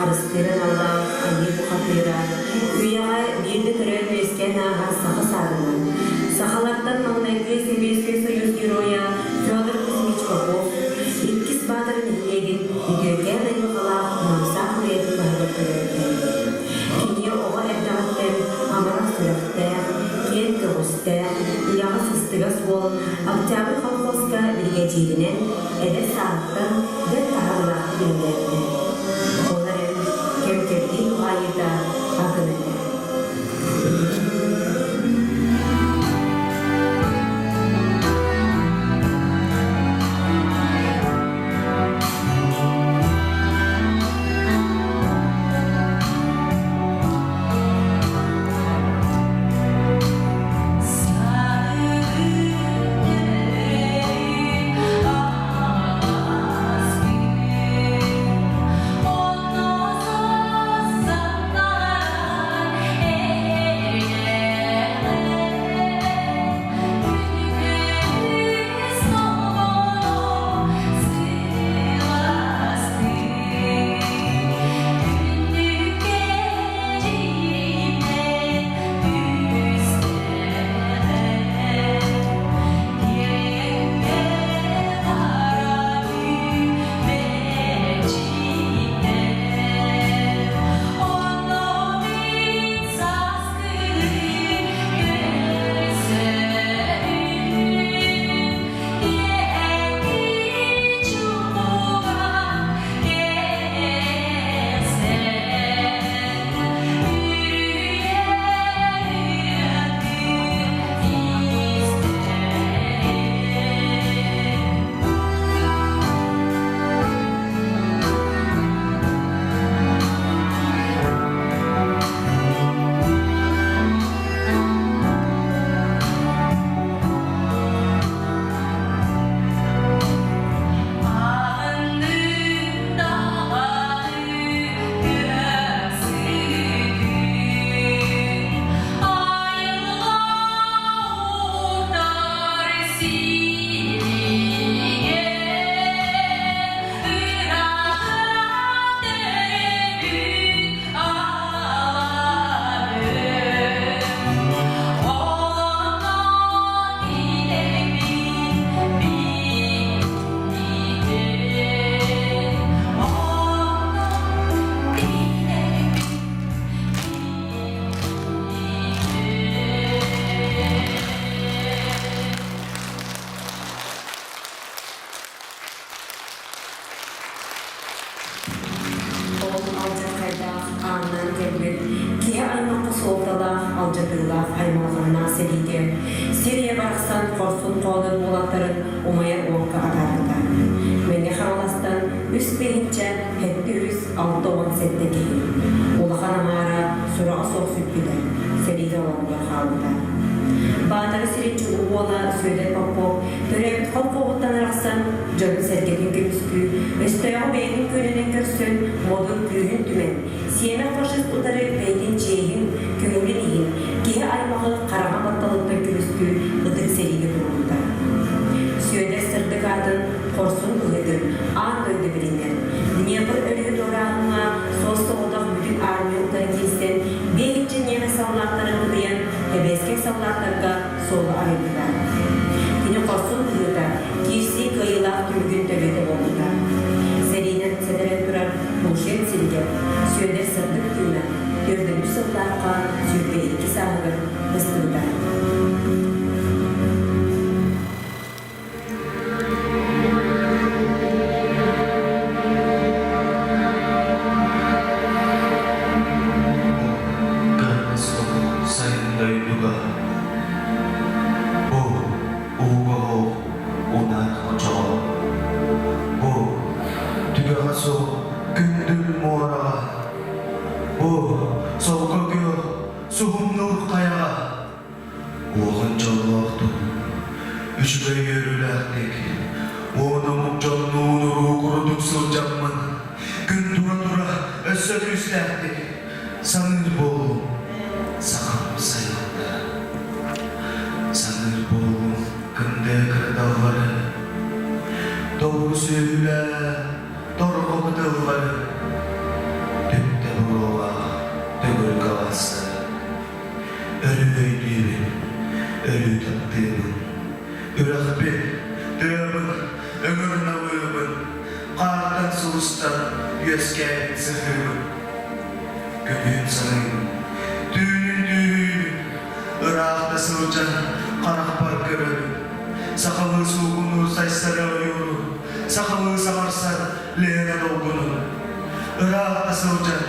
харыстыыр аналлаах Айыы бухатыыра, үйэҕэ биирдэ төрөөн-үөскээн ааһар саха саарына, сахалартан маҥнайгы Сэбиэскэй Союз Геройа Федор Кузьмич Попов, иккис Баатыр нэһилиэгин үтүөкээн айылҕалаах Намсаах уйатын баһыгар төрөөбүтэ. Кини оҕо эрдэҕиттэн амарах сүрэхтээх, киэҥ көҕүстээх, үлэҕэ сыстыгас уол, Октябрь колхозка биригэдьииринэн эдэр сааһыттан бэрт таһаарыылаахтык үлэлээбитэ. Ол эрэн кэм-кэрдии туһаайыыта атын этэ. Ол алдьархайдаах ааҥнаан кэлбит киһи аймахха суолталаах алдьатыылаах аймалҕаннаах сэриигэ сир ийэ барахсан хорсун-хоодуот уолаттарын умайар уокка атаарбыта. Мэҥэ Хаҥаластан 3767 киһи улахан аҥаара сураҕа суох сүппүтэ, сэриигэ олоҕугар хаалбыта. Баатара сирин чулуу уола Сүөдэр Попов төрөөбүт холкуоһуттан арахсан, дьонун-сэргэтин көмүскүү, өстөөҕү бэйэтин күөнүнэн көрсөн, модун күүһүн түмэн, сиэмэх фашист утары бэйэтин чиэһин, көҥүлүн иһин, киһи аймаҕы хараҥа батталыттан көмүскүү ытык сэриигэ туруммута. Сүөдэр сырдык аатын, хорсун быһыытын аан дойду билинэр. Днепр өрүһү туорааһыҥҥа суос-соҕотох бүтүн армия утары киирсэн, биэһинчэ ньиэмэс саллааттарын кыайан, Тэбиэскэй саллааттарга суолу арыйбыта. Кини хорсун быһыыта киирсии кыайыылаах түмүгүн төрүөтэ буолбута. Сэриинэн сэтэрэн турар Пушин сиригэр Сүөдэр сырдык тыына төрдүнү сыллаахха 22 сааһыгар быстыбыта. Кыһыҥҥы суол сайын дойдуга Бу ууга оһох унаар хочоҕо Бу түгэҕэ суох күндүл муораҕа Бу солко күөх суһумнуур хайаҕа Улахан дьоллоохтук, үчүгэй үөрүүлээхтик, уон омук дьоннуун уруу курдук сылдьаммын, күн тура-тура өссө күүстээхтик саныыр буоллум сахам сайылыктара. Саныыр буоллум кындыы кырдаллары, тобугу сүөһүлээх торҕо кытыллары. Өҥөр налыыбын, хаартан сулустан үөскээбит сыһыыбын. Күнүһүн саныыбын, түүнүн түүһүүбүн, ыраах да сылдьан харахпар көрөбүн. Сахалыы суугунуур сайсары ойууру, сахалыы саҥарсар Лена долгунун. Ыраах да сылдьан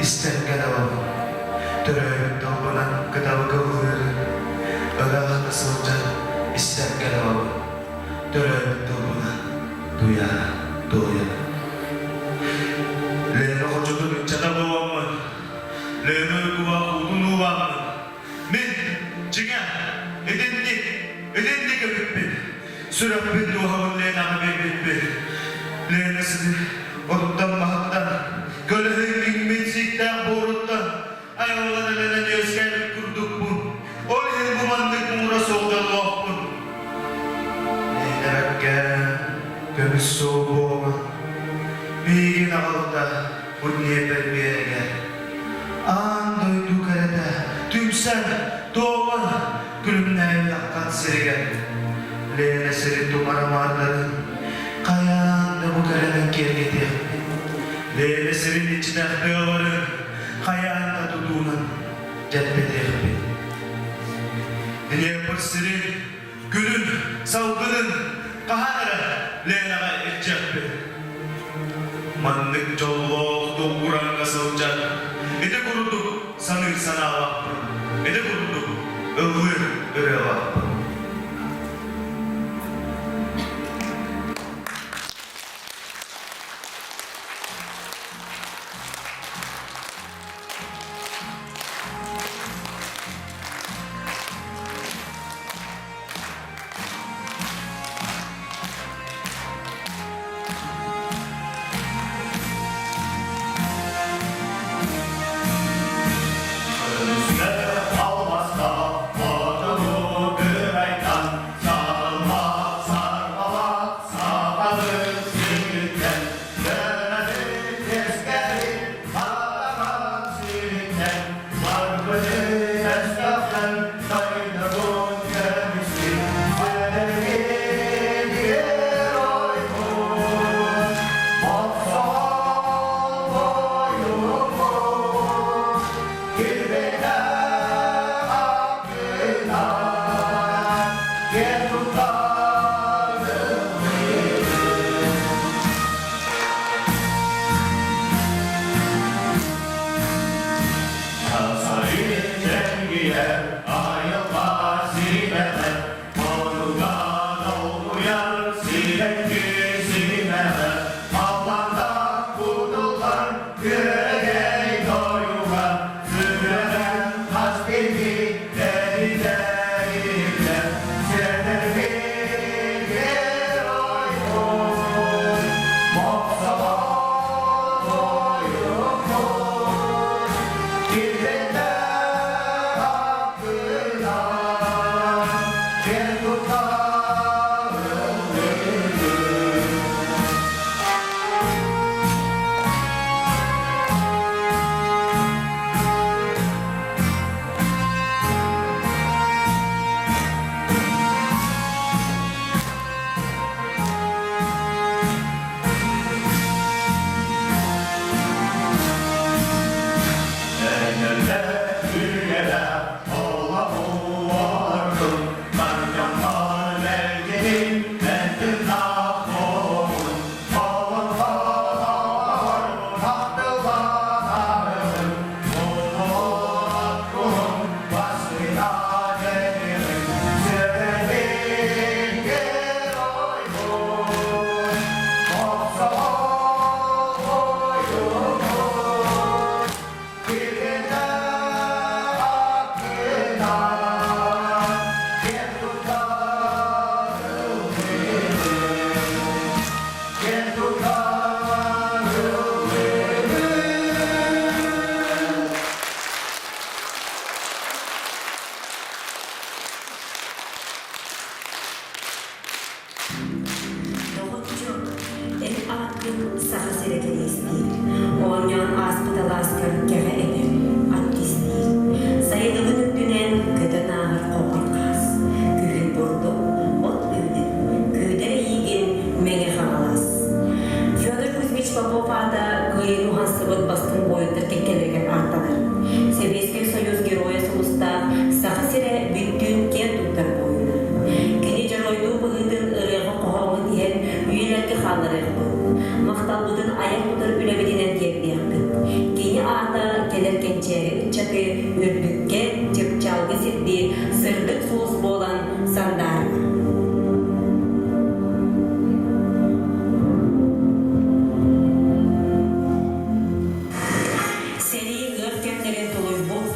истэргэ дабабын. Төрөөбүт тылбынан кыталык ыллыырын. Ыраах да сылдьан истэргэ дабабын. Төрөөбүт тылбынан туйаара туойабын. Лена хочотун ыччата буоламмын, Лена уйгулаах уутун уулааммын, мин, дьиҥэ, итинник, итинник эбиппин. Сүрэхпин дууһабын Ленаҕа биэрбиппин. Лена сири оттон-маһыттан, көлөһүн иҥмит сииктээх буоруттан айыллан элэнэн үөскээбит курдукпун. Ол иһин бу маннык муҥура суох дьоллоохпун. Лена көмүс суол буолан, миигин аҕалта бу Днепр биэрэгэр. Аан дойду кэрэтэ түмсэн, туолан, күлүмнээбит аххан сиригэр Лена сирин тумара маардарын хайаан да бу кэрэнэн киэргэтиэхпин. Лена сирин иччитэх тыаларын хайаан да тутуунан дьэлбэтиэхпин. Днепр сирин күнүн, салгынын хаһан эрэ Ленаҕа илдьиэхпин. Маннык дьоллоох долгураҥҥа сылдьан ити курдук саныыр санаалаахпын, ити курдук ыллыыр ырыалаахпын. Алмаста. Сандаара. Сэрии ыар кэмнэрин тулуйбут,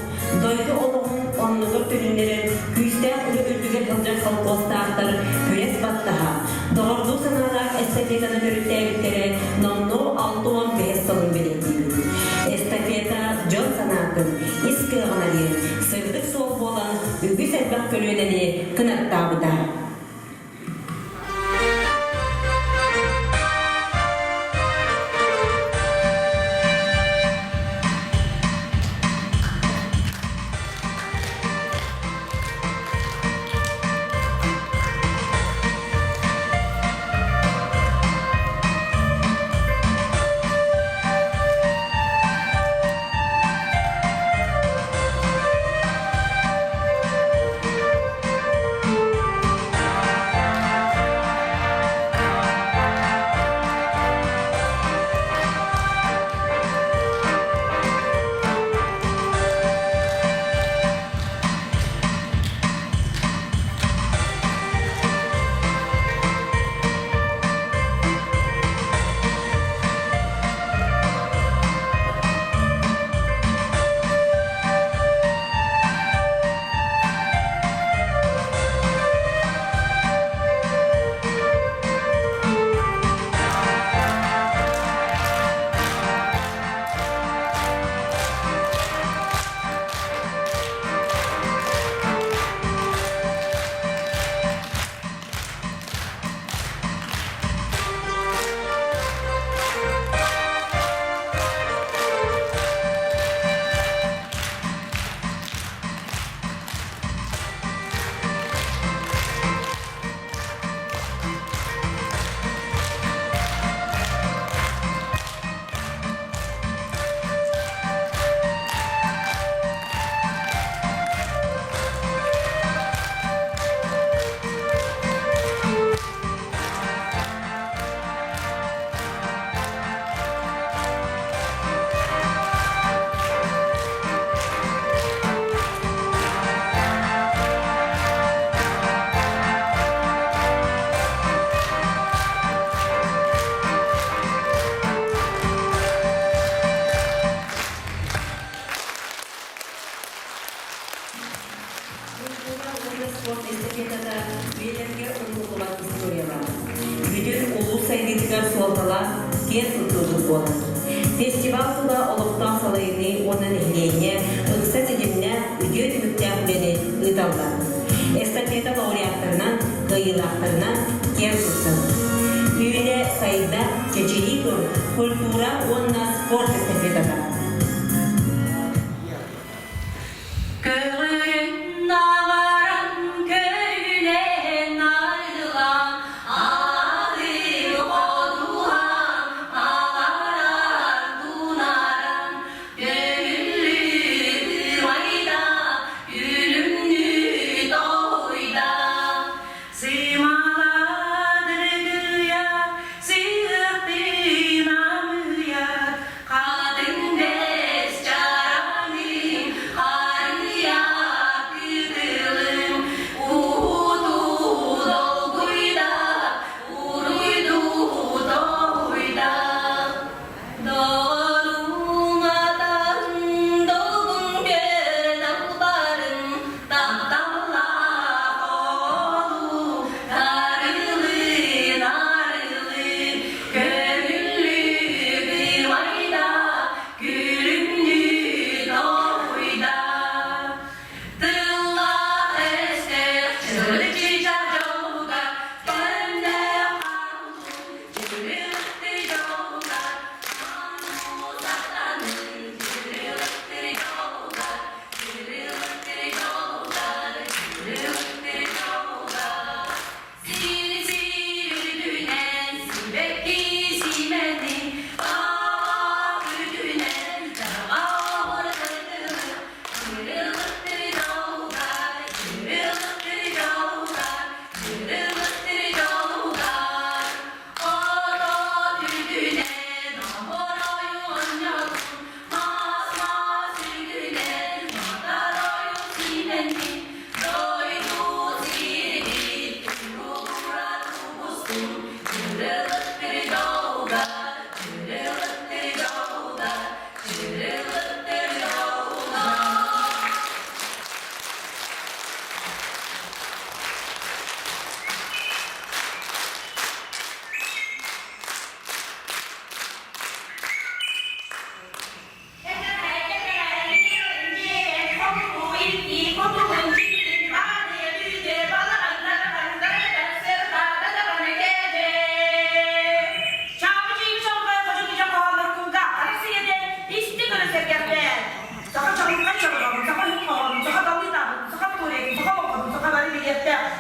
дойду олоҕун оннугар төнүннэрэр күүстээх үлэ үрдүгэр сылдьар холкуостаахтар күрэс баттаһа, доҕордуу санаалаах эстафетаны төрүттээбиттэрэ номнуо 65 сылын бэлиэтиибит. Эстафета дьон санаатын, ис кыаҕын арыйан, сырдык суол буолан үгүс элбэх көлүөнэни кынаттаабыта. Культура уонна спорт эстафетата үйэлэргэ умнуллубат историялаах. Бүтүн улуус сайдыытыгар суолталаах киэн туттуубут буолар. Фестивал тула олохтоох салайыныы уонна нэһилиэнньэ ыкса ситимнээх үтүө түмүктээх үлэни ыыталлар. Эстафета лауреаттарынан, кыайыылаахтарынан киэн туттабыт. Үүнэ сайда, чэчирии тур, культура уонна спорт эстафетата. Көҕүрүн наҕаран көрүлэн арылан аһыы хотуһан алааран тунааран көҥүллүү ырайда күлүмнүү тоһуйда Сымаладыргыйа сыахтыы намыйар хатыҥ.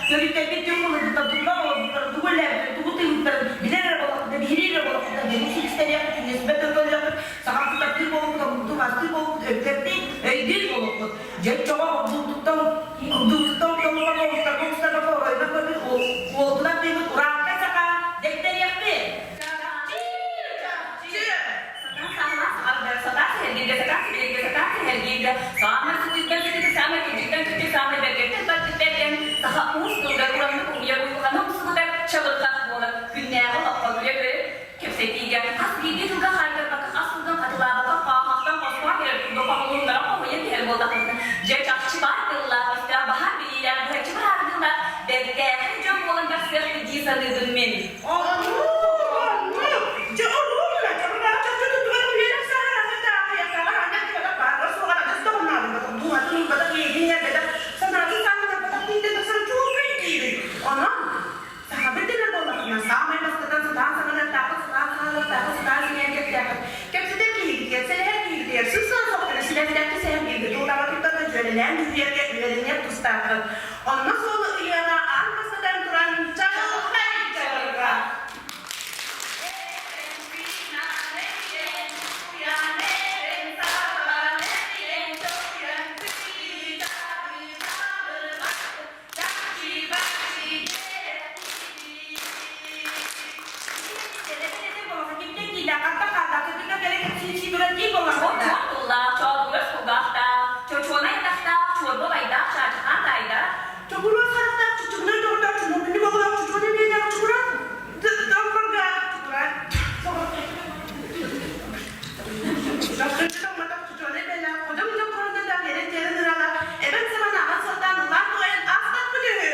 Төрүттэрбит түҥ былыргыттан тугунан олорбуттарын, тугу үлэлээбиттэрин, тугу тыыммыттарын билэр эрэ буоллахпытына, биһириир эрэ буоллахпытына, дьону силистэриэхпит, түҥнэстибэт тылларыахпыт, сахабыт таптыыр буолуохпут, омуктуу бастыыр буолуохпут, өбүгэлэрбит өйдүүр буолуохпут. Дьэ, оччоҕо ордуутуттан, ордуутуттан толлубакка, оҕустарга оҕустарбакка, оройунан көрбүт, уолбунан тыыммыт урааҥхай саха дэктэриэхпит. Чахчы! Чахчы! Сатаан сэһэргииргэ, сатаан сибилиргэ, сатаан сэһэргииргэ, саамай сытыыттан сытыыта, саамай кырдьыктан кырдьык, саамай бэргэттэн бардык бэргэн, саха уус тылыгар ураннык умуйар уйулҕаны умсугутар чабырҕах буолар. Күннээҕи олоххо күлэ-күлэ кэпсэтиигэ хас биирдии тылга хаайтарбакка, хас тылгын хатылаабакка, хааһахтан хостоон иһэр курдук хоһулуннара хоһуйан иһэр буоллахпытына, дьэ чахчы баар тыллаах, өстөөх баһаар билиилээх, быһаччы быһаарыныылаах бэртээхэй дьон буолан тахсыахпыт дии саныыбын мин. Оннук, дьэ оруобуна чабырҕаҕы чахчы туттубат үөрэх сааһыраҕа таахыйахтааҕар аанньа кыбатах баарга суоҕар адьас доҕуннаабатах, дууһатын ылбатах, иэйин иҥэрбэтэх, санаатын сааһыларбатах дииртэн тахсан чуолкай диибин. Онон сахабыт дэнэр буоллахпына, саамай бастатан сатаан саҥарыахтааххыт, сатаан хаалыахтааххыт, сатаан сэҥээргиэхтээххит. Кэпсэтэр киһигитигэр, сэлэһэр киһигитигэр сыыс-саан соҕотуна силэхтээххит сэһэргииргэ, тулутаҕа туттарга дьүөрэлээн дьүһүйэргэ үөрэниэх тустааххыт. Онно суолу ыйыаҕа аан бастатан туран чаҕылхай чаҕылҕа. Чокуруос харахтаах чучугунай доҕордоох чунуобунньук оҕолоох чучугунай биэлээх чукура доргорга чукура Чахчы чучуонай бэлээх ходьоҥ-дьоҥ хорундатаах эрэн-тиэрэн ыралаах эбэҥ сабан аҕан сылтаан ыллаан туойан аастаппыт үһү.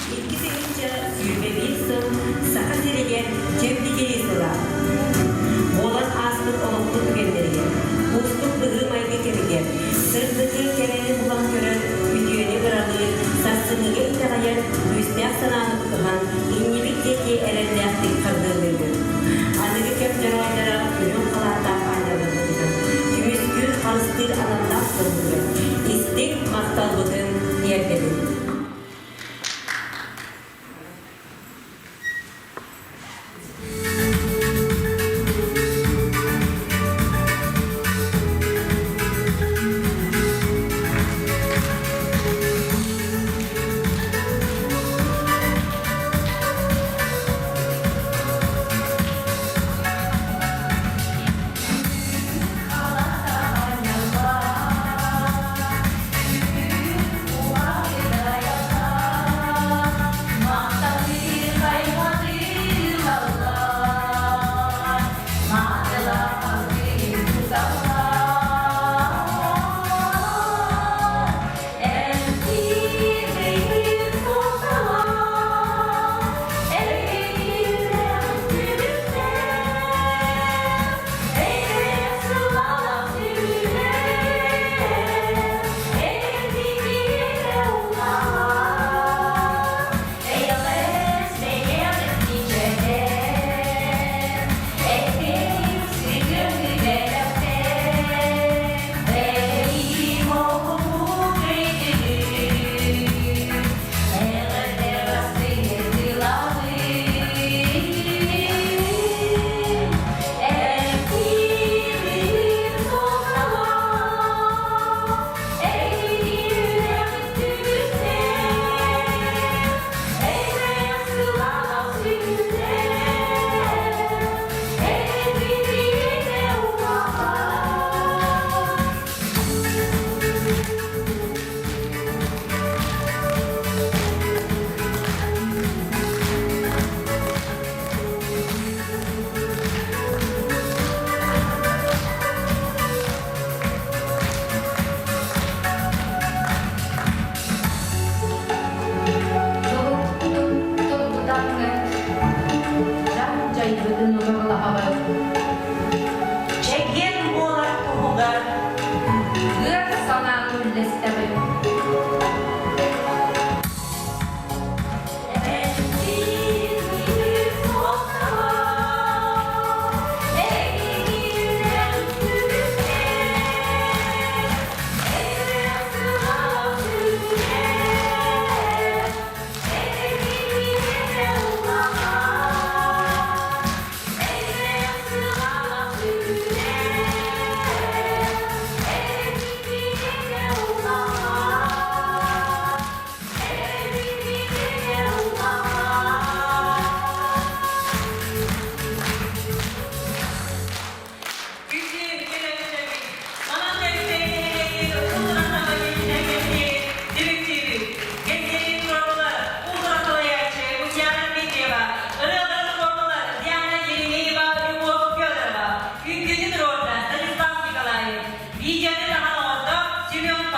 2021 сыл Саха сиригэр чэбдигирии сыла. Буолан ааспыт олохпут түгэннэригэр, уустук быһыы-майгы кэмигэр, сырдыгы, кэрэни булан көрөн, үтүөнү ыралыыр, сарсыҥҥыга итэҕэйэр күүстээх санааны тутуһан, иннибит диэки эрэллээхтик хардыылыыбыт. Аныгы кэм дьоруойдара үрүҥ халааттаах аанньалларбытыгар, көмүскүүр, харыстыыр аналлаах дьоммутугар истиҥ махталбытын тиэрдэбит.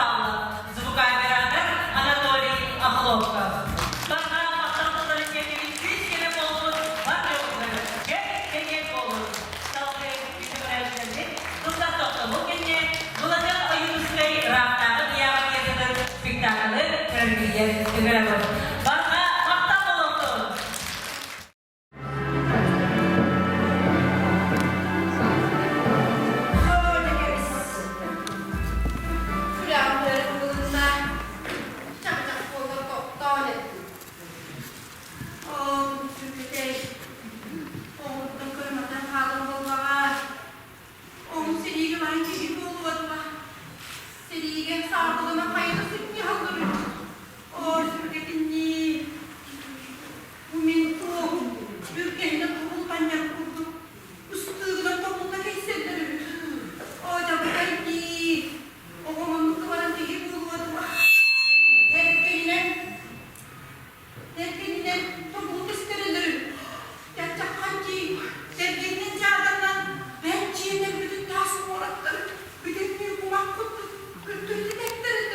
Павлов, звукооператор Анатолий Охлопков. Барҕа махтал тылларын тиэрдэбит күүс-көмө буолбут бар дьоммутугар дьэ кэҥиэк буолун. Салгыы күндү көрөөччүлэрбит кылгас тохтобул кэннэ Былатыан Ойуунускай ыраахтааҕы ыйааҕа пьесатын спектаклы көрөргүтүгэр ыҥырабыт. Барҕа махтал буолуохтун! Сүрэҕим булунна, чахчах буолла тохтоон эттим. Оо, сүргэтэй, оҕуттан кырыматан хаалан буоллаҕа. Оҕум сэриигэ баран киһи буолуо дуо? Сэриигэ саабылана хайата сынньаһаллар Оо, сүргэтиннии, бу мин туох бүргэһинэ туһулбанньах курдук ыстыыгынан тобулла кэйсэллэр эбит. Оо, дьабыкай дии, оҕом оннукка баран киһи буолуо дуо? Эркининэн, эркининэн тобулу түстэрэллэр Чахчаххай дии, сэргэнинэн дьааданан бэрт дьиэнэн бүтүн таас куораттары бүтүннүү кумах курдук күрдүрдү тэптэрин.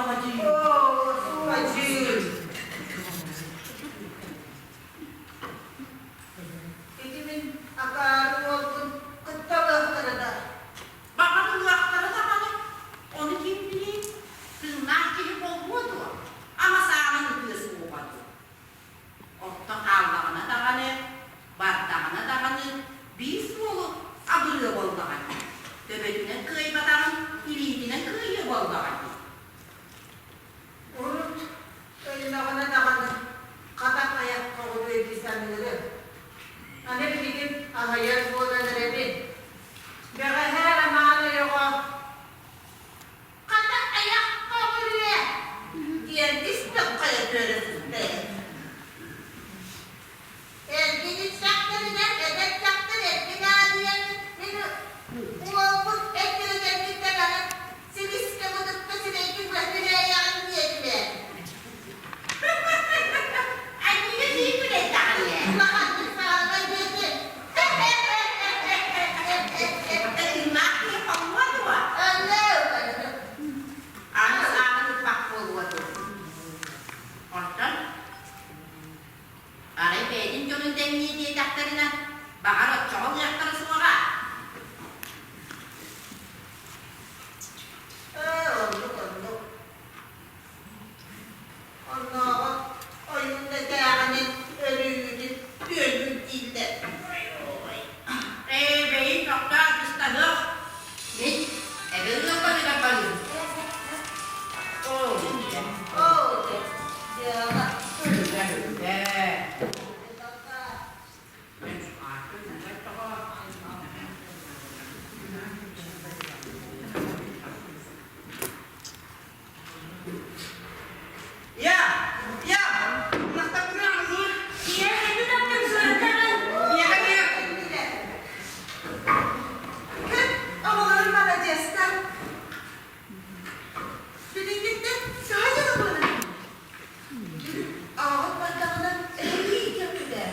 буоллаҕа дии. Оо, суһадьыыр. Ити мин акаары уолбун кытта ылыахтара да. Баҕар ылыахтара даҕаны, ону ким билиэй, тыыннаах киһи буолуо дуо, ама саанан ытыа суоҕа дуо? Орто хааллаҕына даҕаны, бардаҕына даҕаны биир суолу абырыа буоллаҕа дии, төбөтүнэн кыайбатаҕын илиитинэн кыайыа буоллаҕа дии. Урут өллөҕүнэ даҕаны хатан айах хоҕуруо дии саныырым. Аны билигин аһыйар буолан эрэбин. Бэҕэһээ Роман ойоҕо «Хата айах хоҕуруо» диэн ис төххөйө түөрэ сытта ээ. Эргин иччэхтэринэ эдэр дьахтар эргин аадыйан мин уолбут эккирэтэргиттэн аны силискэ мутукка сирэйгин бөһүрээйэҕин диэтилэр. Айыыга киирбит эттэҕиэ. Улаханнык саҕалана диэки. Тыыннаах киһи хоҥнуо дуо? Өллөө Аны сааны ыппах буолуо дуо? Онтон Арай бэйэтин дьонун дэҥниэ диэтэхтэринэ, баҕар оччоҕо ылыахтара суоҕа. Ээ, оннук, оннук. Оннооҕор ойуун да тээҕинин, өлүүгүтүн түөлбүт дииллэр. Ээ, бэйин тохтоо, быстаһыах. Мин эбэ ыалларыгар барыым. Оо, Оо, дьэ, дьыала. Үлэ, үлэ. Я! Я! Настаппына Ийэ, эти таптым суруттаҕын. Миэхэ миэ! Кыт оҕолорум маладьыастар. Билиҥҥиттэн саха дьоно буолан. Ааҕыт бардаҕына эһиги иитиэххит ээ.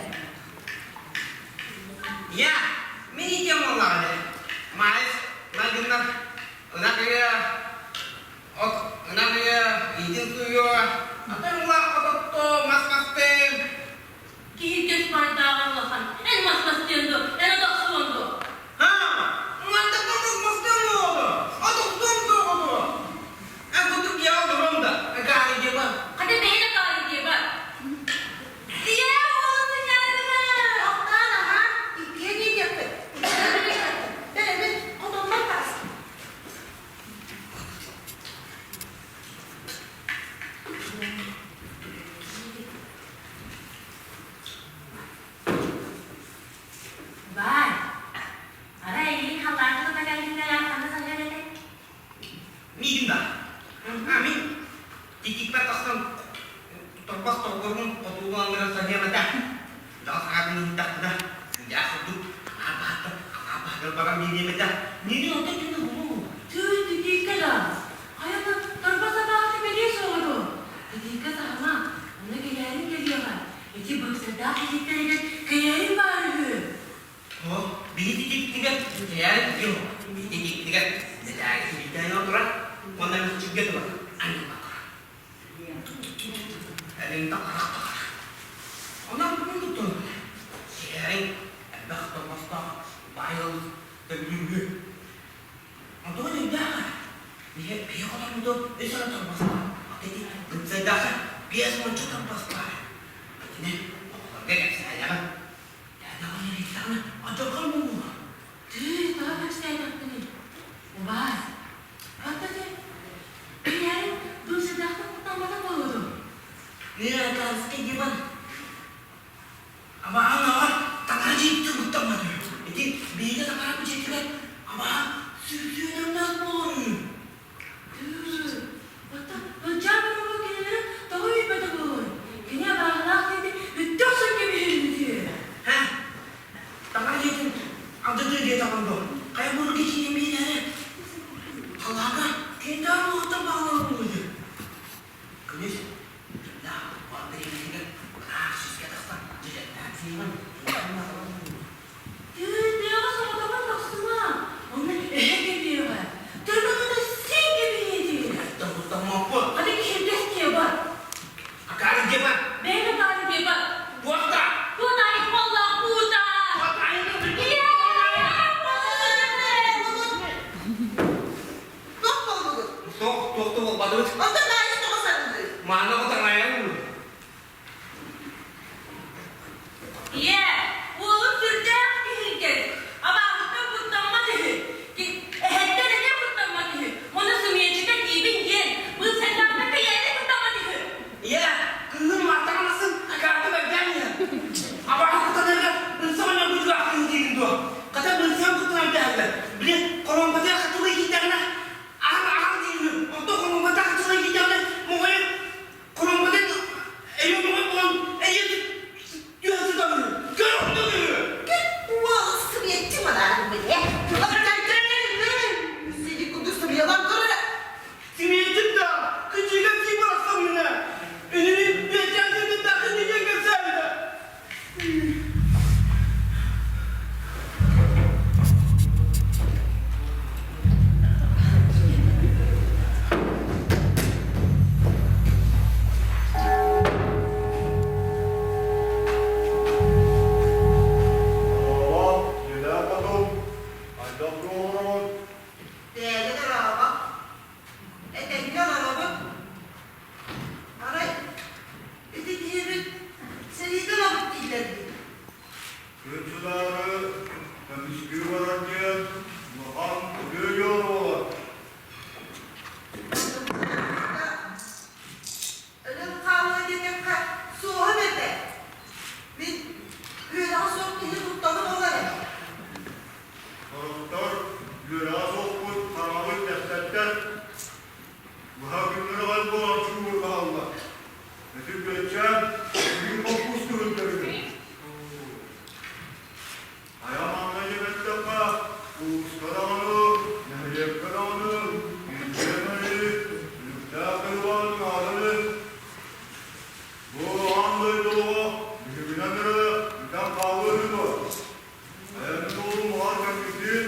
Я! Мин иитиэм буоллаҕына. Маайыс майгыннар ынах ыйа от ынах ыйа иитин сууйуо атын улаах ототтоо мас мастыым Киһи көс баайдааҕар улахан. Эн мас мастыан дуо, эн отохсуон дуо? Ха! Мантан мас мастыам буолуо! Отохсуом суоҕа Эн кутук я олором да, акаары диэбэ. Хата бэйэ да акаары диэбэ. Ийээ, уолун сынньаатыма! Тохтоон аһаа, иккиэн иитиэхпит. Бэйэбит хотоннор таҕыстым. Бай, арай эйигин халлаан тута кэлбиттэр ханна сылдьар этэ? Миигин да. А, мин титикпэр тахсан торбос торгорун хотуугу анныгар саһыам этэ. Дьон саҥатын иһиттэхпинэ, күүдээх курдук аҥаар баһыттан аҥаар баһыгар баран биэриэм этэ. Миигин онтон түнэ булуу. Тыый, титииккэ да. Хайа да торбос абааһыта бэлиэ суоҕа дуо? Титииккэ саһыма, онно кэйээрин кэлиэҕэ. Ити быыксайдаах титииктэригэр кэйээрин баар үһү. Оо, биһи титииктигэр кэйээрин ким? Титииктигэр мэтээги сибииттээн турар уонна мүччүргэ турар. Аньыылар турар. Элин тахарах тахар. Онон бүгүн туттун. Сиэриҥ элбэх торбостоох баай ыал төбүлүүргү. Онтугун өйдөөх ээ. Биһи хотонмутун үс эрэ торбостоох. Аты ити быццайдаахы 50 торбос баар. Итини оҕолорго кэпсээйэҕин. Дэдэҕин эрийдэҕинэ адьырҕа буолуо. Тыы, тоҕо кэпсээтэхпиний? Убаас, хата дьэ, кинээрин быыксайдаахтык куттаммата буолуо дуо? Мираканский диван. Абаан аҕа таҥара дьиэтиттэн куттаммат үһү. Ити биһиги таҥарабыт дьиэтигэр абаан сүүрдүөнэмнээх буолар үһү. Тыы, оттон Ылдьаа Боробуо кинилэри тоҕо үүйбэтэ буолуой? Кини абааһылаах диэти бүттэ охсон кэбиһэр үһү. Һэ, таҥара дьиэтин алдьатыа диэтэҕим дуо? Хайа буолур кичиинин биэрээри? Халааҥҥа киэнтээн улааттан баҕаланар буолуо Күнүс дьонноох уон бириэмэтигэр ыраах сискэ тахсан дьэдьэннээн сиэҕин Түүннээҕи соҕотоҕун тахсыма, онно эһэ кэлиэҕэ, тыргылыта син кэбиһиэ диир. Тоһуттаммаппын. Хата Туох туох да буолбатыбыт. Онтон Даайыс тоҕо сарылыыр? Маана кутаҥайан Ийээ, уолум сүрдээх киһиргэн, абааһыттан куттаммат үһү. Эһэттэн эмиэ куттаммат үһү. Ону сымыйаччыта диибин диэн, быысайдаахтан кэйээни куттаммат үһү. Ийээ, кыыһым мартаҥанасын акаарты бэрдээн иһэр. Абааһы куттанарга ынсах өнөргүтүгэр кыыл диигин дуо? Хата быысаан куттанар дэһэллэр. Били, хоромпатыгар хатылыы иһитэҕинэ, аһар аһар диир үһү. Онтон хоромпатыгар хатылыы иһитэҕинэ, моҕойун хоромпатын эйэ моҕой буолан эйэ түһэ сытар үһү. Көр оннук үһү. Уол сымыйаччы манаарын билэ. Сиди курдук сымыйалаан көрөрө. Симиэтин да, кычыыга сии бырахсаммына, үнүрүн бэчээн сытыттахын диэн кэпсээбитэ. Оҕо, дьиэлээх хотун, хайдах туоһуруҥут? Бэйэ дорообо. Этэҥҥэ олоробут. Арай ити киһибит сэриигэ олорбут дииллэр дии. Күн судаарыы көмүскүү барар диэн улахан үтүө дьыала буолар. Өлөн хаалыа диэтэххэ, суоһум этэ. Мин үөрэҕэ суох киһи кутталым ол эрэ. Сорохтор үөрэҕэ суохпут хараҥабыт тэппэттэр. Быһа күннэри хас буолан чугурҕаһаллар. Ити Бүөччээн бүгүн холкуос күһүннэригин. Хайа манна диэн эттэххэ, улууска даҕаны, нэһилиэккэ даҕаны биирдиэмэри, үлүктээх кырбаан нааданы Бу аан дойду олоҕо биһигинэн эрэ бүтэн хаалыа үһү дуо? Айанын суолун муһаар кэммитин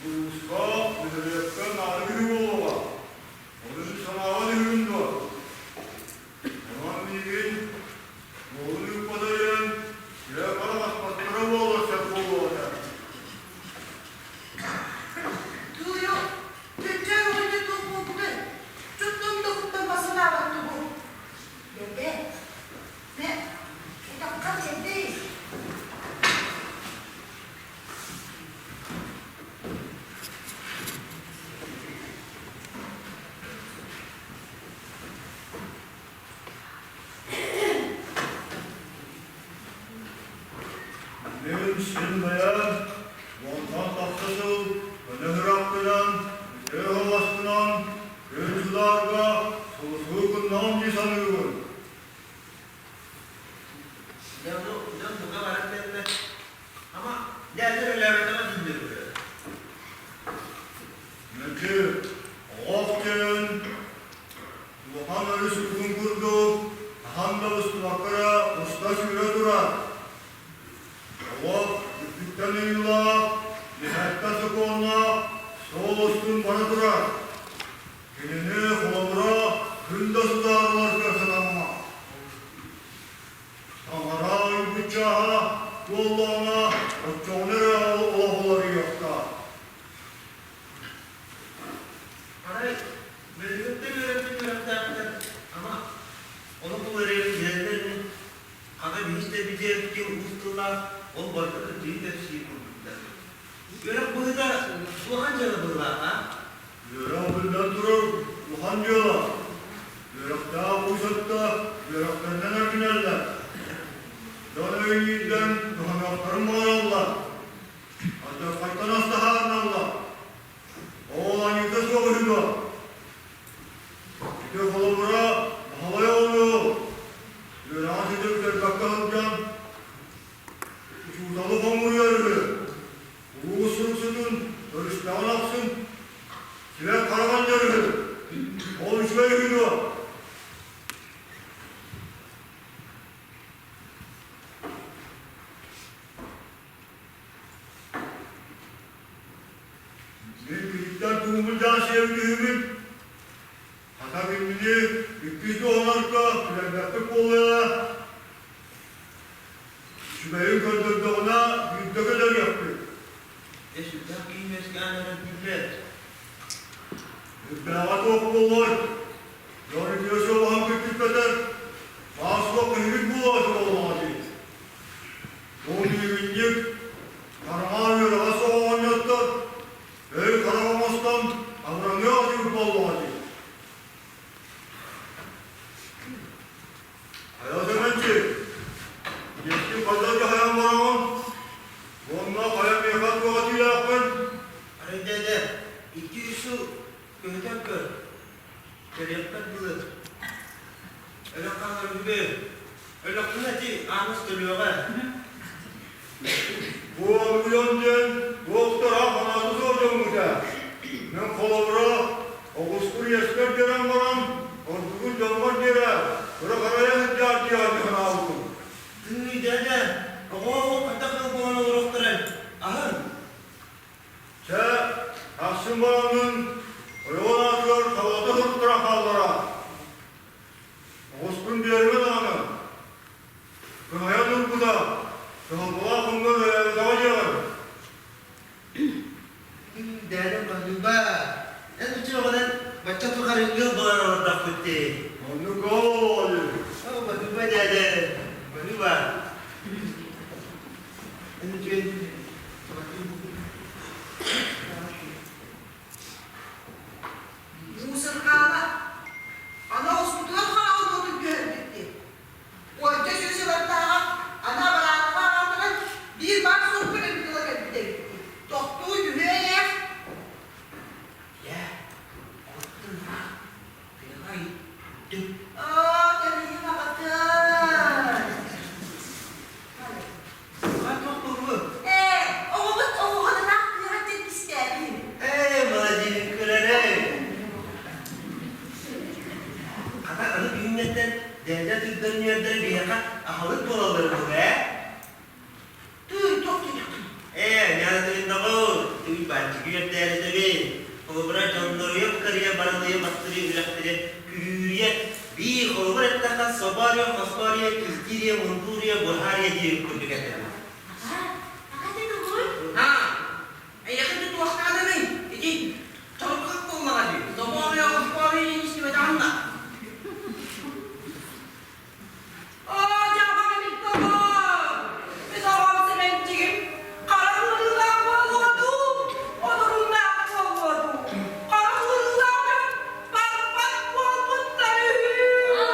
улууска, нэһилиэккэ наада киһи буолуоҕа. Ону ити санааҕа түһүгүн дуо? Онон миигин уолун ыыппата диэн сирэй-харах аспаттара буоллар сөп буолуо этэ. Тууйу, Чүччээн оҕонньор туох буолбутай? Чуттан да куттанба санаабат тугу? Бэрдэ, мэ, утахха чэйдэй. Мин син бэйэм уонтан тахса сыл көнө-ыраахтынан, үтүө хаҥаспынан күн судаарга сулусуу гыннаҕым дии саныыбын. Дьэ, ону дьон бука баран кэллэ. Ама, дьээдьэ үлэлээбэтэҕэ дииллэр үһү. Мөкү, оҕох диэн улахан өрүс угун курдук хаһан да устубакка эрэ уста сүүрэ турар. Оҕох үрдүктэн ыйыылаах, биһэттэ сокуоннаах суол устун бара турар. Кинини холобура күн да судаарыларга сатаммат. Таҥара ыйбыт чааһа туоллаҕына, оччоҕуна эрэ олох уларыйыахтаах. Арай, билигиттэн үөрэппит үөрэхтээхтэр, ама, олох уларыйарын билэллэр ини. Хата биһис да битиэркин уус тыллаах ол барыта кырдьыгы кэпсиир курдуктар. Үөрэх быһыыта улахан дьыала быһыылаах, а? Үөрэх биллэн турар улахан дьыала. Үөрэхтээх уус өттө үөрэхтэринэн эргинэллэр. Дьон өйүүрдэн туһаныахтарын баҕараллар. Алдьархайтан астаһаарыналлар. Ол аньыыта суох үһү дуо? Ити холобура Баһылай оҕону үөрэҕин ситэ бүтэрбэккэ сылдьан учууталы хомуруйар үһү. Улуус суруксутун көрүстэҕин ахсын сибэк хараҕын дьөрүһү. Ол үчүгэй үһү дуо? Мин киниттэн тууммун сиэбит үһүбүн. Хата кинини иккис дуоһунарга билэрбэппит буолуо. Үчүгэйин көрдөрдөҕүнэ биирдэ кэлэриэхпит. Дьэ сүрдээх киһи үөскээн эрэр биллэр. Сүрдээҕэ туох буолуой? Дьон үтүө суобаһын күттүппэтэр, баар-суох киһибит буолааччы буоллаҕа дии. Бу үүнньүк, хараҥа үөрэҕэ суох оҕонньоттор өй-харах оҥостон абыраныах этибит буоллаҕа дии. Хайа Сэмэнчик, дьиэккин хайдах дьаһайан бараҕын? Уонна хайа миэхэ туох этиилээххин? Арай дээдэ, икки-үс сыл көһүтэн көр, көрүөхпэр дылы. Өлөх хаалар үһү. Өлөхпүнэ ити Ааныс төлүөҕэ. Бу Омуйон диэн туохтара санаата суох дьоммут ээ. Мин холобура, оҕускун иэскэр биэрэн баран, ордугун дьоммор биэрэ, кыра-харайа сылдьаар диэҕэ санаабытым. Тыый, дээдэ, оҕо-оҕо хайдах ыал буолан олоруохтарай? Аһын! Чэ, ахсын бараммын, ойоҕун аатыгар халаата суруттаран хааллара. Оҕуспун биэримэ даҕаны. Кыһайан ылбыта, кыһалҕалаах ымҥа үлэлээбэтэҕэ диэҕим. Дээдэм баһыыба, эн үчүгэйинэн бачча тухары ыал буолан олордохпут дии. Оннук ол Оо, баһыыба дээдэ, баһыыба. Эн үчүгэй Муусурҕаама, аны оҕуспутугар хараҕын уотун түһэрбит дии. Уонча сүүс ылардааҕар аны абараатаҕа аҕалтаран биир баар суох күнүн тыла кэлбит эбит дии. Тохтуу түһүө ээ. Ийээ, оҕуттун тыаҕа иттим. Оо, кэлиим аҕатын. Ээ, оҕобут оҕуһуннаах тыаҕа тиргистээбин. Ээ, молодец, көрөрөй. Хата аны күҥҥэттэн дээдэ тыырдан үөрдэр биһиэхэ аһылык буолаллар буолуо ээ? Тыый, туох диэтэххин? Ээ, ньаатырыннаҕыл, тыый баанчыгы үөрдээритэбин. Холобура, дьонноруйа кырыйа барылыйа мастырыы үрэхтэри күрүүрүйэ, бии холобур эттэххэ соборуйа, хоспоруйа, кистиирийэ, мундууруйа, буһаарыйа диир курдук этэ. Аҕа, аҕа дэн оҕой? Аа, эйиэхэ ити туохтааныный? Ити чорбох буоллаҕа дии. Соборуйа, хоспоруйа диэн истибэтэҕим да. Оо, дьаабаны билбэҕим! Мин оҕом Сэмэнчигим хара ыарыылаах буолуо дуу, одуруннаах буолуо дуу? Хара ыарыылаах дьон барбат буолбуттар үһү!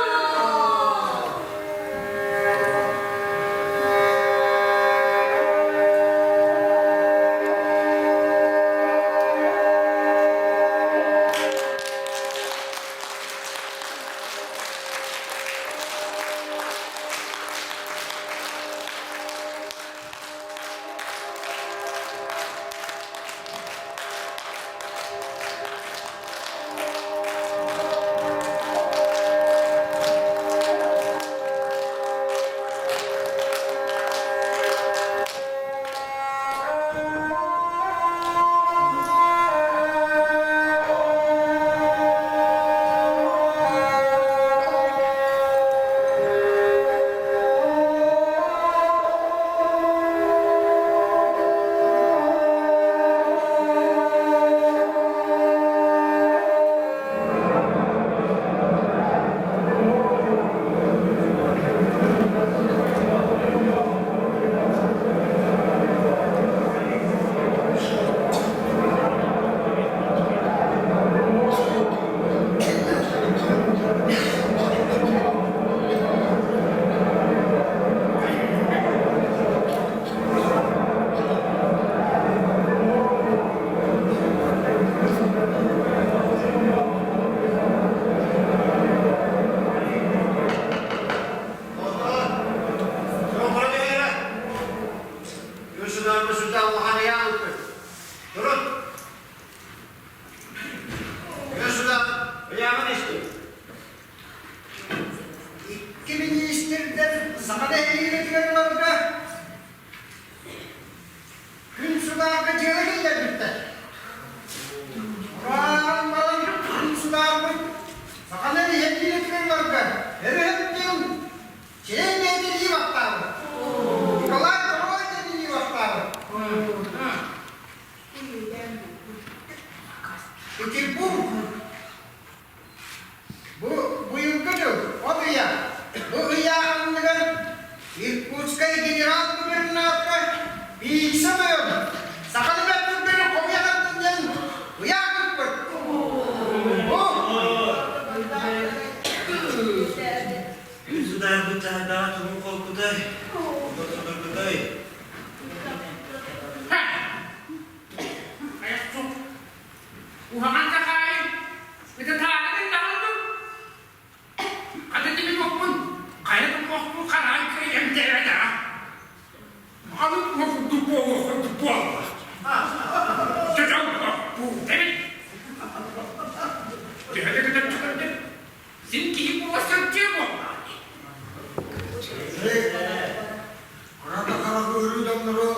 Durun! Ыйааҕын истиҥ. Икки миниистирдэр саха нэһилиэнньэтигэр ыларга күн судаарга дьыала киллэрбиттэр. Ураан баран күн судаарбыт саха нэһилиэнньэтигэр ыларга өрөһөттүн чээн бэйэтин баттаабыт. Николай Второй диэн баттаабыт. Петербург. Син киһи буола сылдьыа буоллаҕа дии. Кыра да харах ыарыы дьоннору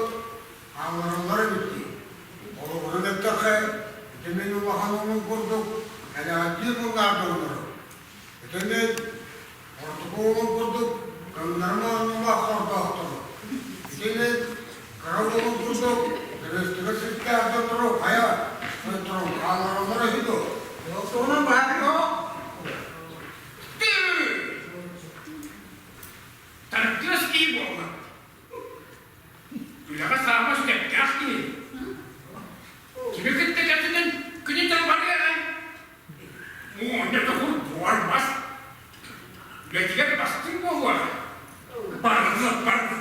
хааллараллар эбит дии. Холобурун эттэххэ, ити мин улахан уолум курдук кэлэҕэйдии муҥнаах дьоннору. Ити мин ортоку уолум курдук кыҥнарым оонньуулаах хордоохтору. Ити мин кыра уолум курдук өрөстүгэ сирдээх дьоннору хайа тойотторун хааллараллара үһү дуо? Туһунан быһаарыы Тардыас киһи буолла. Үлэҕэ саама сүтэптээх киһи. Кими кытта кэпсэтэн күнүн барыаҕай? Муонньа тоҕур буолбас. Үлэтигэр бастыҥ буолуоҕа. Барыта барыта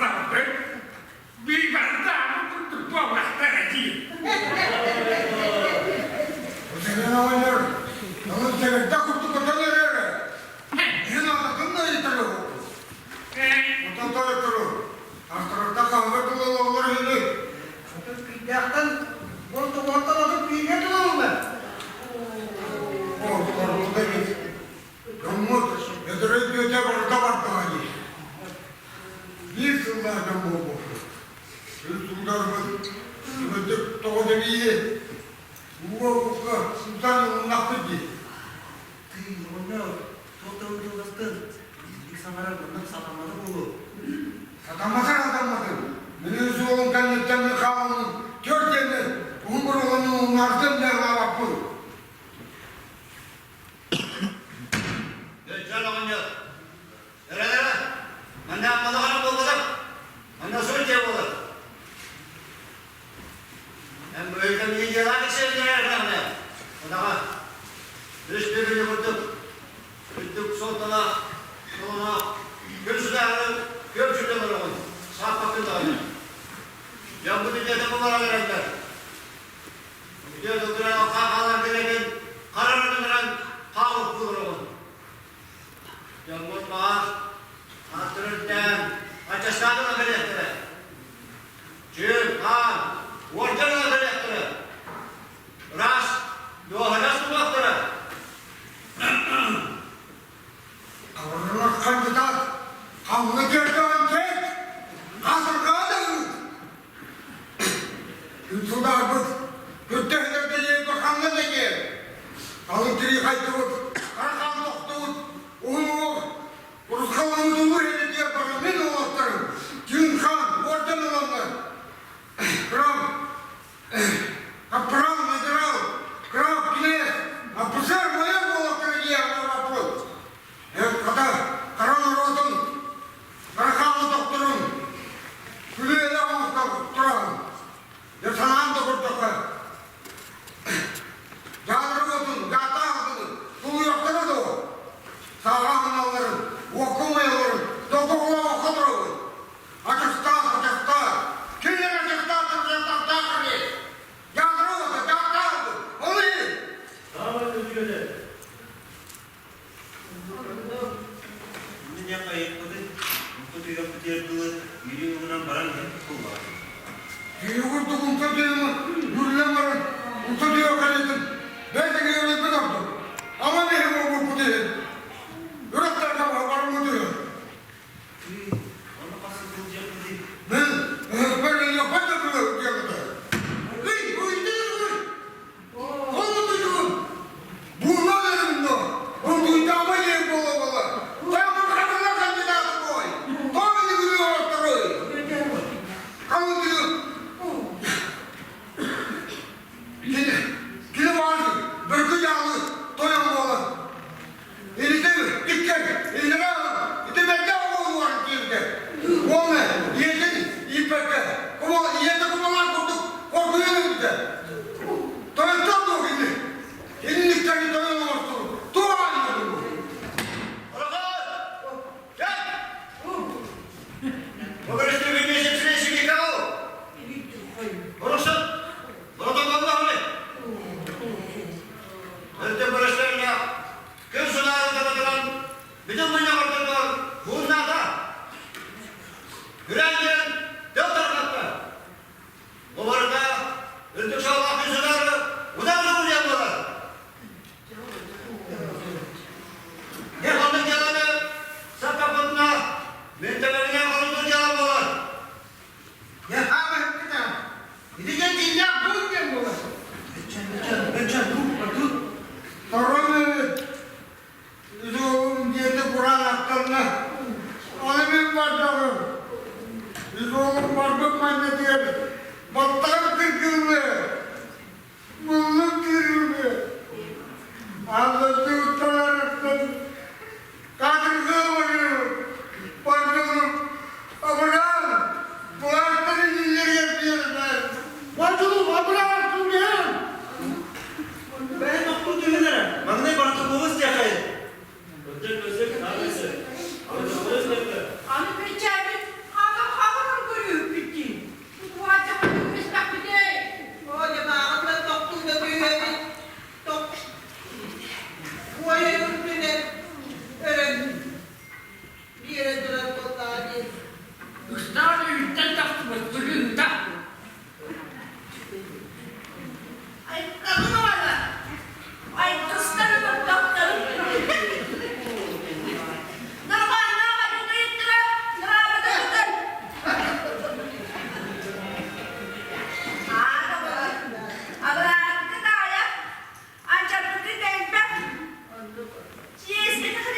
быыбардаабыт курдук буоллахтара дии. Сэгэн оҕонньор, тылын сэбирдэх курдук көтөн эрэр. Иһин аататын да ыйытар Онтон тойоттору, артарарда хаһыга тыллалаллар үһүнүй? Атын кыйдаахтан уон тоҕуһуттан атын күүһэ тылылла. О, ордук эбит. Дьоммут өтөрөй бүөтэ барыта бардаҕа дии. Биир сыллаах дьон буолбуппут. Үс суударбыт, үмүрдүк тоҕо тэбииһи, ууга укка сутан ылыннахпыт дии. Тыый, оҕонньор, туох да тылластын, итинник саҥарар маннык сатаммата буолуо. Сатамматар сатамматын, мин суолум кэнниттэн мин хаалыммын түөрт диэни уһун буруоланын умнартым диэн Дьон оҕонньор, эрэ-эрэ, манна аммалаҕана буолбатах, манна сур дьиэ буолар. Эн быһыытын дьиэлээх иксэллэрэ Одаҕа, үс бүгүнү курдук, үрдүк суолталаах, солоноох, күн судааҕы күөл сүтэн олоҕун, сааппаккын даҕаны. Дьоммут идиэтэ буларан эрэллэр. Үтүө тылгынан хаалан кэлэбин, харарынан хаалык олороҕун. Дьоммут баҕар, ааттарын үрдээн, аччастаатын кэлиэхтэрэ. Чүл, хаан, уордьан ыла кэлиэхтэрэ. Ыраас, дуоһунас тутуохтара. Хабырылар хандытаат, ханна кэрдэҕин кэт, хасырҕаа да ыыт. Күн судаарбыт, күрдэһилэргэ диэки ханна да киэр. Халыҥ тирии хайдыбыт, хара хаан тохтубут, уһун уох, урусхалламмыт улуу иһитигэр баран мин уолаттарым, Тыын хаан, уордьан ыланнар, Крам, Капрал, Надирал, Крав, Кинээс, офицер, майор буолуохтара диэҕэ вопрос. Эн хата хара норуотун, хара тохторун, күлүөлэ оҥостон тураҕын. Дьэ санаан да көрдөххө, дьаалары уотун, дьааттаах атын тулуйуохтара дуо? Сааҕа аһыналларын, уокка умайалларын долгоҕолообокко турабын. Ачастаах, ачастаах, кинилэр ачастаах, ачастаах эбит. Дьаалары уота, дьааттаах атын, ол иһин. Саамай күндүгүнэ Иннинэ айыппытын, тутуйаппытыгар дылы үөрүү ылынан баран иһэн тутуллаҕа. Киһи курдук умса тыымы үрүлэн баран, умса тыа кэлитин, бэйэтин үөрүйбүт ордук. Ама биһи буолбуппут иһин, үрэхтэргэ барыммыт үһү. Ону хас сылдьыахпытый? Мин өһөспөр илиэхпэр да диэбитэ. Ый, уйдуй, Ол туйгун буолан эрим дуо? Ол туйдаама диэн буола-буола. Таамыр хатыла кандидаты бой. Тоҕо илигири оҥотторуй? Халыҥ Кини, кини баар бөркү дьаалы.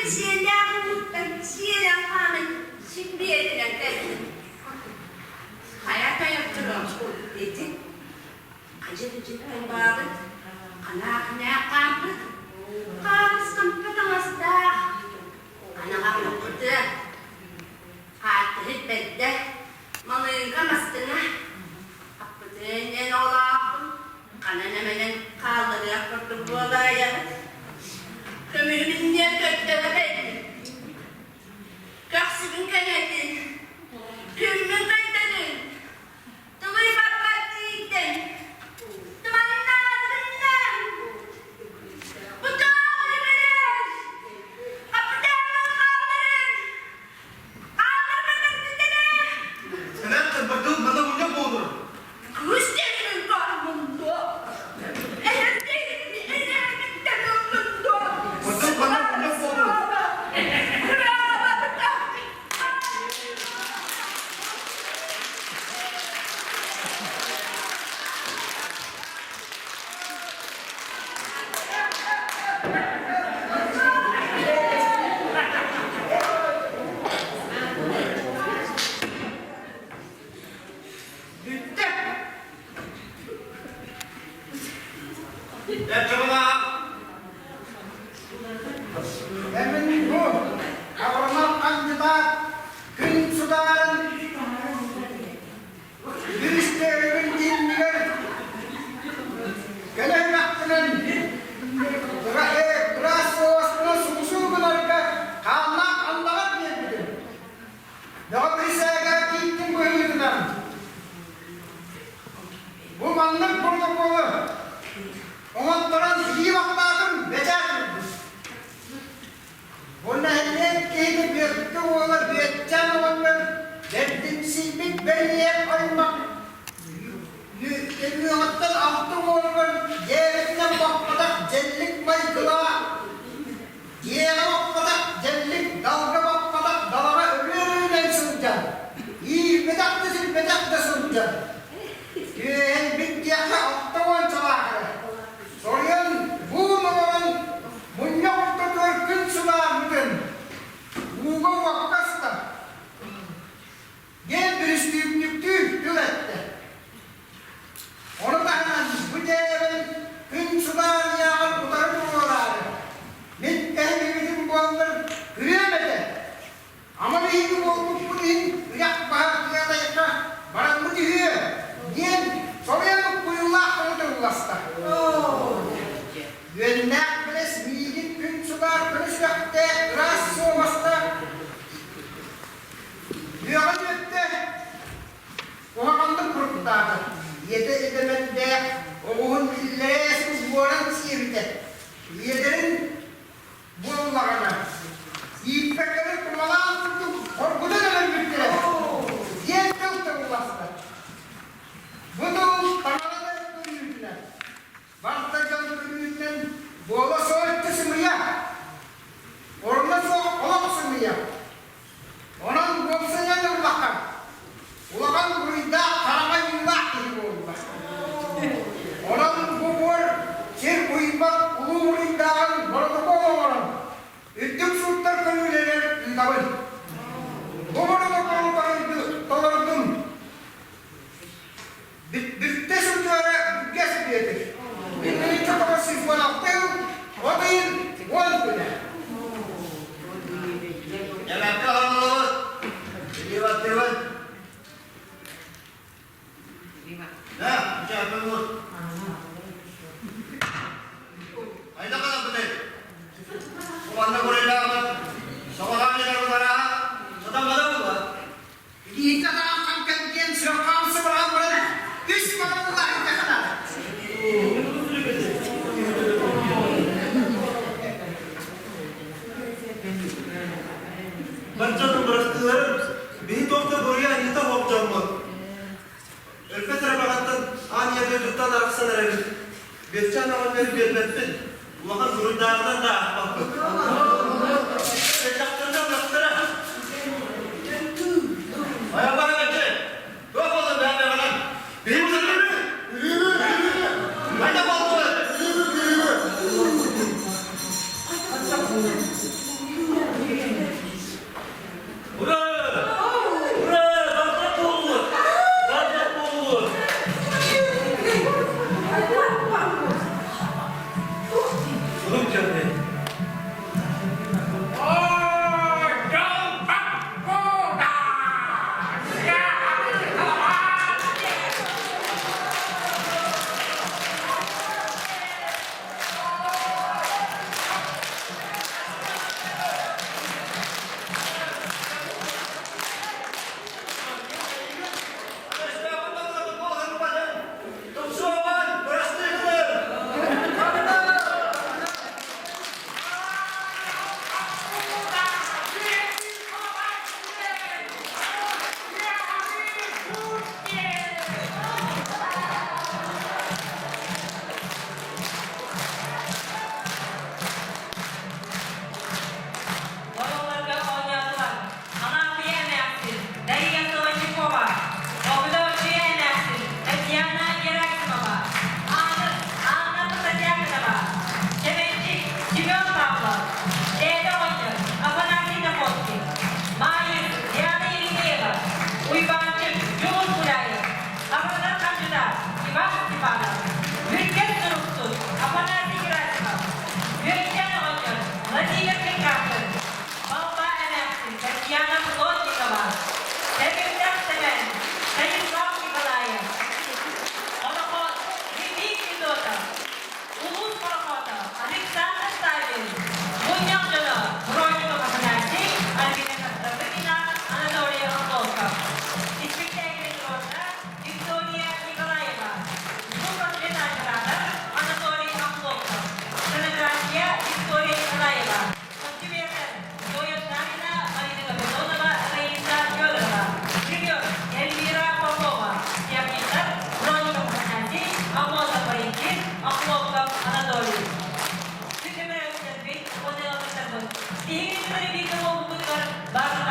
да сиэллээх ууттан сиэлэн-хаанан син биэринэн кэллим. Хайа тойотторо ити хадьы-хадьыттан баабыт, ханаах-нээх хаампыт, хаамыскампа таҥастаах, анаҕа муккутуа, хааттыһыт бэрдэ, малыыҥка мастыҥа, аппытын эн оҕолоохпун, ханан эмэнэн хаалларыах курдук буолаайаҕыт. Көмүһүм инниэр көрдөһө кэллим. Көхсүбүн кэҥэтин, күммүн көрдөрүн, тулуйбаппар тиийдим. Туманнаатыннар! Бутаабын билэр! Хапытааммын хаалларын! Хаалларбатар бүтэрэ! Сэнэттэн бардыл манна мунньах буолур. Кыыс диэкинэн баармын дуо? Эһэрдиин эһэрдиттэн ыллын дуо? Бардыл манна мунньах буолур. Бүттэ. Эмин бу абырмал хандьытаат күн судааран Бүрүстээбин иннигэр кэлэһимэхпинэн ыраас суоласпынан субусуу гынарга хааннаах андаҕар биэрбитим. Бөҕө присяга кииттин быһыытынан бу маннык протоколу оҥотторон илии баттаатым бэчээт ылбыт. Бу нэһилиэк киһини Бүөккэ уола Бүөтчээн оҕонньор бэрдимсийбит бэлиэ аймах Нүөҕүттэн алта уолугар дьиэбитинэн баппатах дьэллик майгылаах, дьиэҕэ баппатах дьэллик, далга баппатах далаҕа өлүөр-өлүнэн сылдьан, иирбэтэх да сирбэтэх да сылдьан, түөһэлбит диэххэ 60 чалаахара, соруйан буун олорон мунньах ортотугар күн сылаарбытын ууга-уокка астар, диэн бүрүстүүпнүктүү тыл эттэ. Ону таһынан бу дьээбэн күн сылаар ыйааҕар утары туруораары, мин эһигибитин буоллар күрүөм этэ. Ама биһиги буолбуппут иһин ыйах баһар тыатайга бараммыт үһүө, диэн соруйан уккуйуулаах тылы тылласта. Үөннээх бэлэс миигин күн сылаар көмүс үрэхтээх ыраас суобастаах Үөҕэ үөттэ, куһаҕаннык куруктаата, ийэтэ идэмэрдээх оҕуһун иллэрээ сыл буоран сиэбитэ. Ийэлэрин буоллаҕына, ииппэккэлэр кумалаан курдук хоргутан өлөрбүттэрэ, диэн тыл тылласта. Бу тыл таҥара да көрүүтүнэн, барда дьон көрүүтүнэн буола соһуччу сымыйа, орунна суох олох сымыйа. Онон уопсайынан ыллахха, улахан буруйдаах хараҥа ойуулаах киһи буолла. Онон бу буор сир уйбат улуу буруйдааҕын боротокуол оҥорон, үрдүк сууттар көрүүлэригэр ыытабын. Бу боротокуолу толордум. Бүттэ сылдьара бүккэс Бүөтүр. Инниниччэ 916 ыл, от ыйын 10 күнэ. Эмэккэ хааллыбыт. Илии баттыыбын. Да, учааппын Айда қалаппытай. Манна курайдаабыт. Соҕотоон дьарбытара. Сатаммата буолла. Илиитэ тааххан кэлгиэн сыарҕаан сыбыраан баран үс балаллаах итэхэнэ. Бар дьонум бырастыыларым, биһи туох да буруйа аньыыта суох дьоммут. Өлбөт эрэ баҕаттан аан ийэ дойдуттан арахсан эрэбит. Биэсчээн оҕонньору биэрбэппин, улахан буруйдааҕынан да аахпаппыт. Эллэхтэринэ ылыахтара. Айа баран эти, туох буоллун бэйэ-бэйэҕинэн. Биһи бузарбыт! Хайда буоллубут? Ура! Ура! Барда буоллун! Барда буоллун! Сурук дьонне. Оҕолорго оонньоотулар Анаабыйа эмээхсин Дария Солодникова, Огдооччуйа эмээхсин Татьяна Герасимова, Ааныс Анна Протодьяконова, Чэмэнчик Семен Павлов, Дээдэ оҕонньор Афанасий Находкин, Маайыс Диана Еремеева, Уйбаанчык Дьулус Гуляев, Абыралар хандьыдаат Иван Степанов, Бүркэт суруксут Афанасий Герасимов, Үөччэн оҕонньор Владимир Черкасов, Балба эмээхсин Татьяна Плотникова, Сэргэлээх Сэмэн, Станислав Николаев, Олохо Дмитрий Федотов, Улуус Хорохото Александр Савин, Мунньах дьоно Бронников Афанасий, Альбина Костромыкина, Анатолий Охлопков. Испиктээкили туруорда Виктория Николаева, звукосветооператор Анатолий Охлопков, сценография Виктория Николаева, костюмердар Зоя Шарина, Марина Капитонова, Раиса Федорова, гример Эльвира Попова, техниктар Бронников Афанасий, Амосов Валентин, Охлопков Анатолий. Күтүмэр өттөрбүт, уонна ыалдьыттарбыт. Тиһигин кытары бииргэ буолбуккутугар баар.